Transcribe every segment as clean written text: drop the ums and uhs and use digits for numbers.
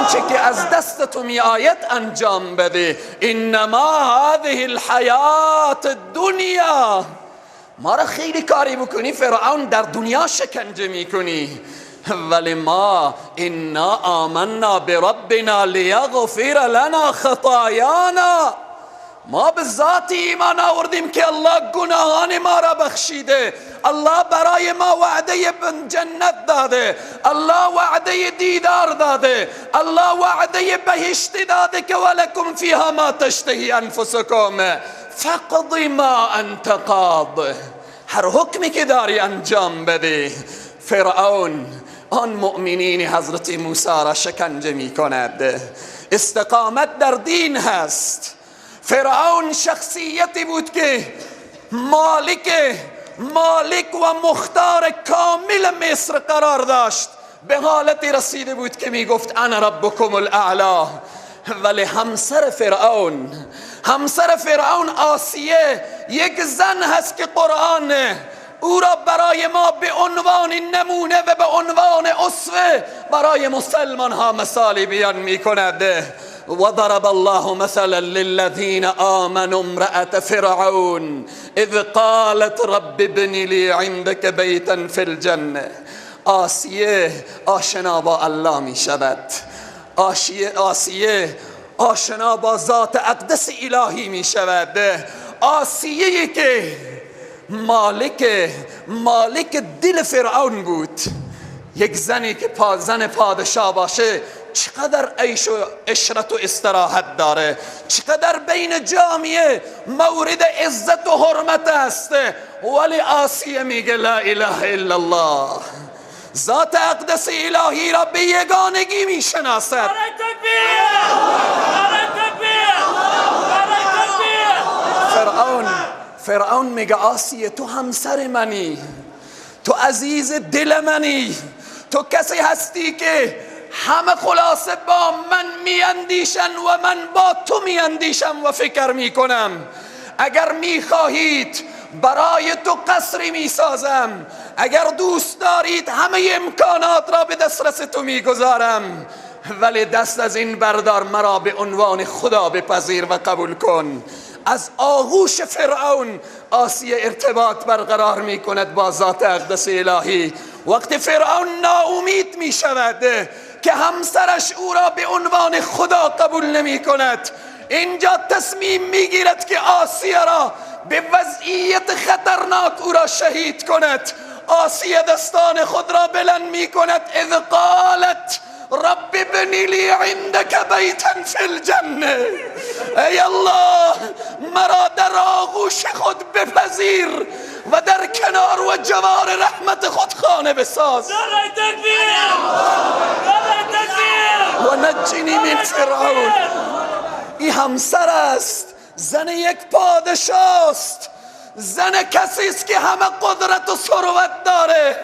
آنچه که از دست تو می آید انجام بده. انما هذه الحیات الدنیا. ما را خیلی کاری بکنی فرعون در دنیا شکنجه میکنی، ولی ما انا آمنا بربنا لیغفر لنا خطایانا. ما به ذات ایمان آوردیم که الله گناهان ما را بخشیده، الله برای ما وعده جنت داده، الله وعده دیدار داده، الله وعده بهشت داده که ولکم فیها ما تشتهی انفسکم فاقض ما انت قاض. هر حکمی که داری انجام بده. فرعون آن مؤمنین حضرت موسی را شکنجه می کند. استقامت در دین هست. فرعون شخصیتی بود که مالک و مختار کامل مصر قرار داشت. به حالتی رسیده بود که می گفت انا ربکم الاعلا. ولی همسر فرعون آسیه یک زن هست که قرآن او را برای ما به عنوان نمونه و به عنوان اسوه برای مسلمان ها مثالی بیان می کند. وضرب الله مثلا للذين آمنوا امرأة فرعون اذ قالت رب ابن لي عندك بيتا في الجنة. آسیه آشنا با الله می شود. آسیه آشنا با ذات اقدس الهی می شود. آسیه که مالک دل فرعون بود. یک زنی که زن پادشاه باشه چقدر عیش و عشرت و استراحت داره، چقدر بین جامعه مورد عزت و حرمت است. ولی آسیه میگه لا اله الا الله. ذات اقدس الهی را به یگانگی میشناسد. فرعون میگه آسیه تو همسر منی، تو عزیز دل منی، تو کسی هستی که همه خلاصه با من میاندیشن و من با تو میاندیشم و فکر میکنم. اگر میخواهید برای تو قصری میسازم، اگر دوست دارید همه امکانات را به دسترس تو میگذارم، ولی دست از این بردار، مرا به عنوان خدا بپذیر و قبول کن. از آغوش فرعون آسیه ارتباط برقرار میکند با ذات اقدس الهی. وقتی فرعون ناامید میشود که همسرش او را به عنوان خدا قبول نمی کند، اینجا تصمیم میگیرد که آسیه را به وضعیت خطرناک او را شهید کند. آسیه دستان خود را بلند می کند. اذ قالت رب ابن لی عندك بیتا فی الجنه. ای الله مرا در آغوش خود بپذیر و در کنار و جوار رحمت خود خانه بساز. و نجنی من فرعون. ای همسر است، زن یک پادشاه است، زن کسی است که همه قدرت و ثروت داره.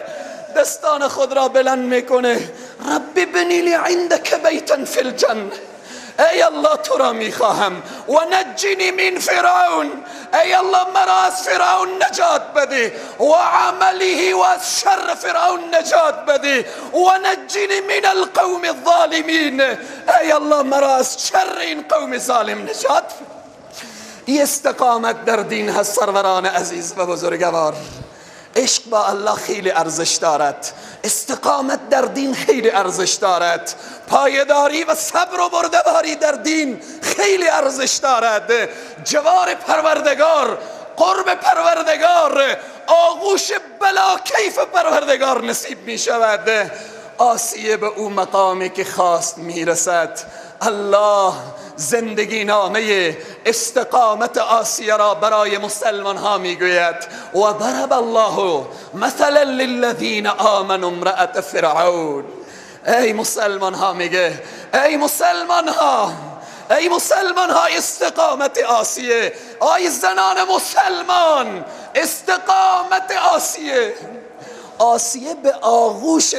دستان خود را بلند میکنه. رب ابنی لی عندك بیتا فی الجنه. ای الله تو را میخواهم. و نجنی من فرعون. ای الله مرا از فرعون نجات بده و عمله و از شر فرعون نجات بده. و نجنی من القوم الظالمین. ای الله مرا از شر این قوم ظالم نجات بده. ای استقامت در دین هست سروران عزیز و بزرگوار. عشق با الله خیلی ارزش دارد، استقامت در دین خیلی ارزش دارد، پایداری و صبر و بردباری در دین خیلی ارزش دارد. جوار پروردگار، قرب پروردگار، آغوش بلا کیف پروردگار نصیب می شود. آسیه به او مقامی که خواست می رسد. الله زندگی نامه استقامت آسیه را برای مسلمان ها میگوید. و ضرب الله مثلا للذین آمنوا امرأة فرعون. ای مسلمان ها میگه، ای مسلمان ها، ای مسلمان ها، استقامت آسیه، ای زنان مسلمان، استقامت آسیه. آسیه به آغوش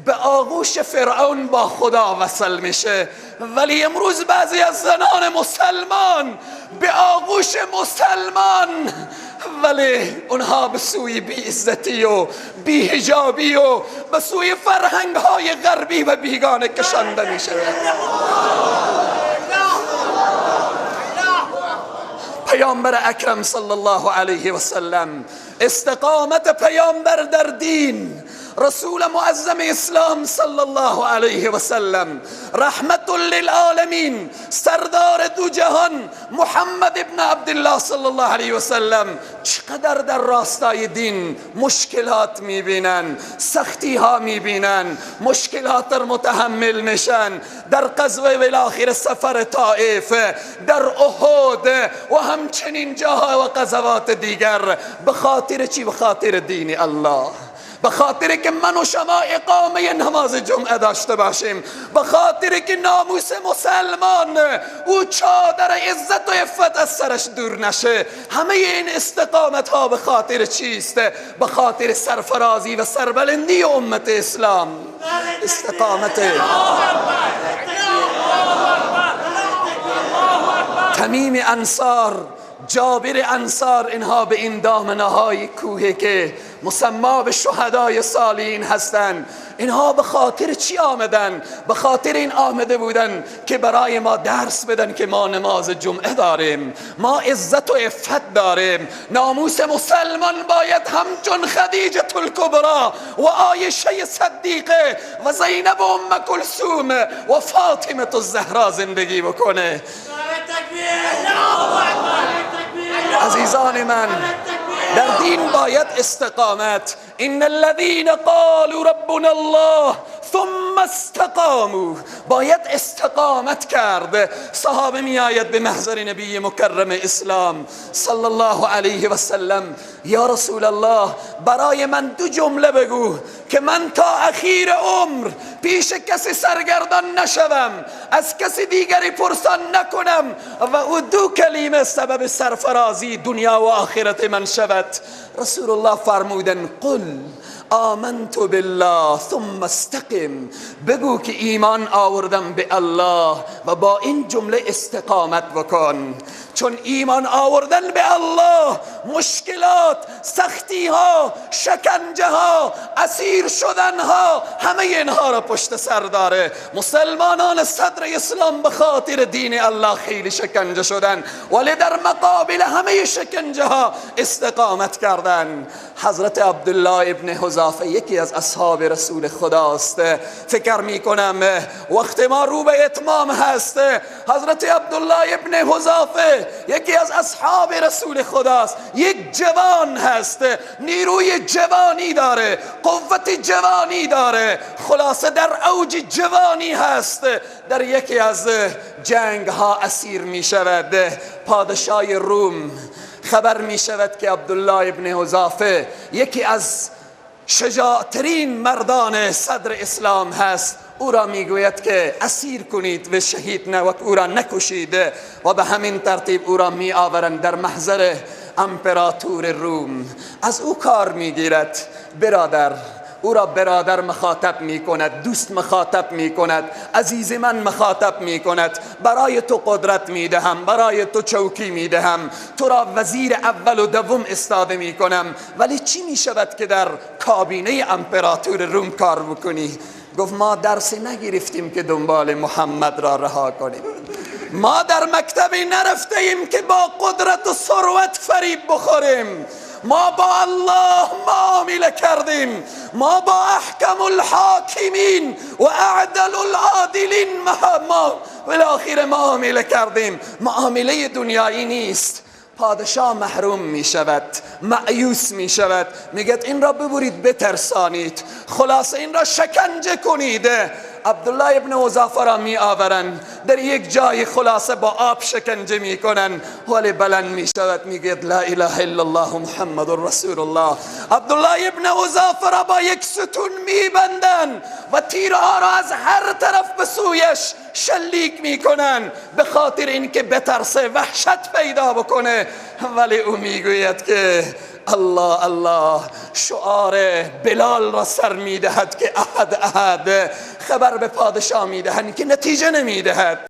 به آغوش فرعون با خدا وصل میشه. ولی امروز بعضی از زنان مسلمان به آغوش مسلمان، ولی اونها به سوی بی‌عزتی و بی‌حجابی و به سوی فرهنگ های غربی و بیگانه کشانده میشه. پیامبر اکرم صلی الله علیه و سلم، استقامت پیامبر در دین، رسول معظم اسلام صلی الله علیه و سلم، رحمت للعالمین، سردار دو جهان محمد ابن عبدالله صلی الله علیه و سلم، چقدر در راستای دین مشکلات میبینن، سختی ها میبینن، مشکلات را متحمل میشن، در غزوه بالاخره سفر طائف، در احد و همچنین جاها و غزوات دیگر، به خاطر چی؟ به خاطر دین الله، به خاطر که من و شما اقامه نماز جمعه داشته باشیم، به خاطر که ناموس مسلمان او چادر عزت و عفت از سرش دور نشه. همه این استقامت ها به خاطر چیست؟ به خاطر سرفرازی و سربلندی امت اسلام. استقامت تمیم انصار، جابر انصار، اینها به این دامنه های کوه که مسما به شهدای صالحین هستند، اینها به خاطر چی آمدن؟ به خاطر این آمده بودن که برای ما درس بدن که ما نماز جمعه داریم، ما عزت و عفت داریم، ناموس مسلمان باید همچون خدیجه الکبرا و عایشه صدیقه و زینب ام کلثوم و فاطمه الزهرا زندگی بکنه. عزیزان من، در دین باید استقامت. ان الذين قالوا ربنا الله ثم استقاموا، باید استقامت کرد. صحابه می آید به محضر نبی مکرم اسلام صلی الله علیه و سلم، یا رسول الله برای من دو جمله بگو که من تا اخیر عمر پیش کسی سرگردان نشوم، از کسی دیگری پرسان نکنم و او دو کلمه سبب سرفرازی دنیا و آخرت من شود. رسول الله فرمودن قل آمنت بالله ثم استقم، بگو که ایمان آوردم به الله و با این جمله استقامت بکن. چون ایمان آوردن به الله مشکلات، سختی ها، شکنجه ها، اسیر شدن ها، همه اینها را پشت سر داره. مسلمانان صدر اسلام به خاطر دین الله خیلی شکنجه شدن، ولی در مقابل همه شکنجه ها استقامت کردن. حضرت عبدالله ابن حذافه یکی از اصحاب رسول خداست. فکر میکنم وقت ما رو به اتمام هست. حضرت عبدالله ابن حذافه یکی از اصحاب رسول خداست، یک جوان هست، نیروی جوانی داره، قوت جوانی داره، خلاصه در اوج جوانی هست. در یکی از جنگ ها اسیر می شود. پادشاه روم خبر می شود که عبدالله ابن حذافه یکی از شجاعترین مردان صدر اسلام هست. او را میگوید که اسیر کنید و شهید نه و او را نکشید، و به همین ترتیب او را می آورند در محضر امپراتور روم. از او کار میگیرد، برادر، او را برادر مخاطب می کند، دوست مخاطب می کند، عزیز من مخاطب می کند، برای تو قدرت می دهم، برای تو چوکی می دهم، تو را وزیر اول و دوم استاده می کنم، ولی چی می شود که در کابینه امپراتور روم کار بکنی؟ گفت ما درس نگرفتیم که دنبال محمد را رها کنیم، ما در مکتبی نرفته ایم که با قدرت و ثروت فریب بخوریم، ما با الله معامله کردیم، ما با احکم الحاکمین و اعدل العادلین ما بالاخره معامله کردیم. معامله دنیایی نیست. پادشاه محروم می شود، مأیوس می شود، میگه این را ببرید بترسانید، خلاصه این را شکنجه کنید. عبدالله ابن حذافه را می آورند، در یک جای خلاصه با آب شکنجه میکنن، ولی بلند میشود، میگوید لا اله الا الله محمد رسول الله. عبدالله ابن حذافه را با یک ستون میبندن و تیرها را از هر طرف به سویش شلیک میکنن، به خاطر اینکه بترسه، وحشت پیدا بکنه. ولی او میگوید که الله الله. شعار بلال را سر میدهد که احد احد. خبر به پادشاه میدهند که نتیجه نمیدهد.